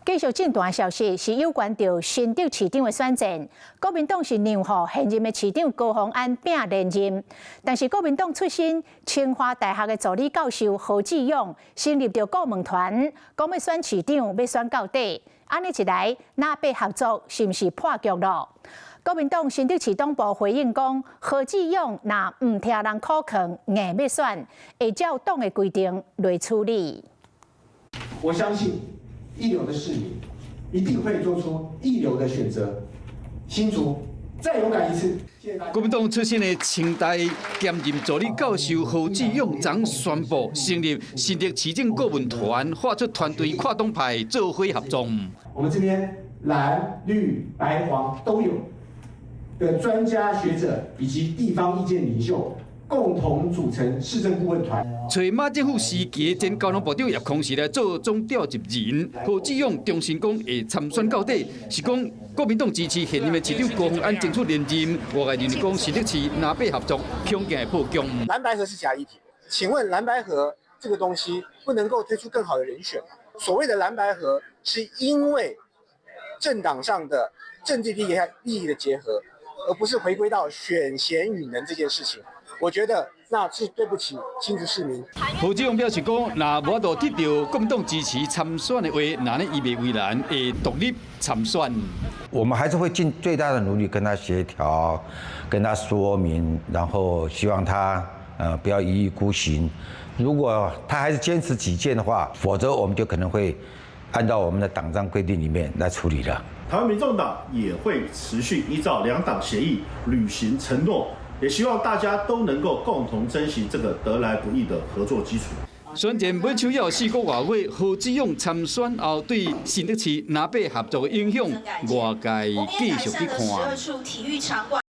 繼續政壇消息是有關著新竹市長的選戰，國民黨是讓予現任的市長高虹安拼連任，但是國民黨出身清華大學的助理教授何志勇成立著顧問團，講欲選市長欲選到底，按呢一來，藍白合作是毋是破局囉？國民黨新竹市黨部回應講，何志勇若毋聽人苦勸，硬欲選，會照黨的規定來處理。我相信，一流的市民一定會做出一流的選擇。新竹再勇敢一次。國民黨出身的清大兼任助理教授何志勇，昨宣布成立新竹市政顧問團，發出團隊跨黨派做伙合作。我們這邊藍綠白黃都有的專家學者以及地方意見領袖，共同組成市政顧問團。揣馬政府時期前交通部長葉康時來做總召集人，何志勇重申講會參選到底，是講國民黨支持現任的市長高虹安爭取連任，外界認為講新竹市藍白合作恐驚會破局。藍白合是假議題，請問藍白合這個東西不能夠推出更好的人選嗎？所謂的藍白合是因為政黨上的政治利益的結合，而不是回歸到選賢與能這件事情。我覺得那是對不起新竹市民。何志勇表示講，若無法度得著國民黨支持參選的話，那呢伊袂為難，會獨立參選。我們還是會盡最大的努力跟他協調，跟他說明，然後希望他不要一意孤行。如果他還是堅持己見的話，否則我們就可能會按照我們的黨章規定裡面來處理了。台灣民眾黨也會持續依照兩黨協議履行承諾。也希望大家都能夠共同珍惜這個得來不易的合作基礎。選戰尾手猶4個外月，何志勇參選後對新竹市藍白合作的影響，外界繼續去看。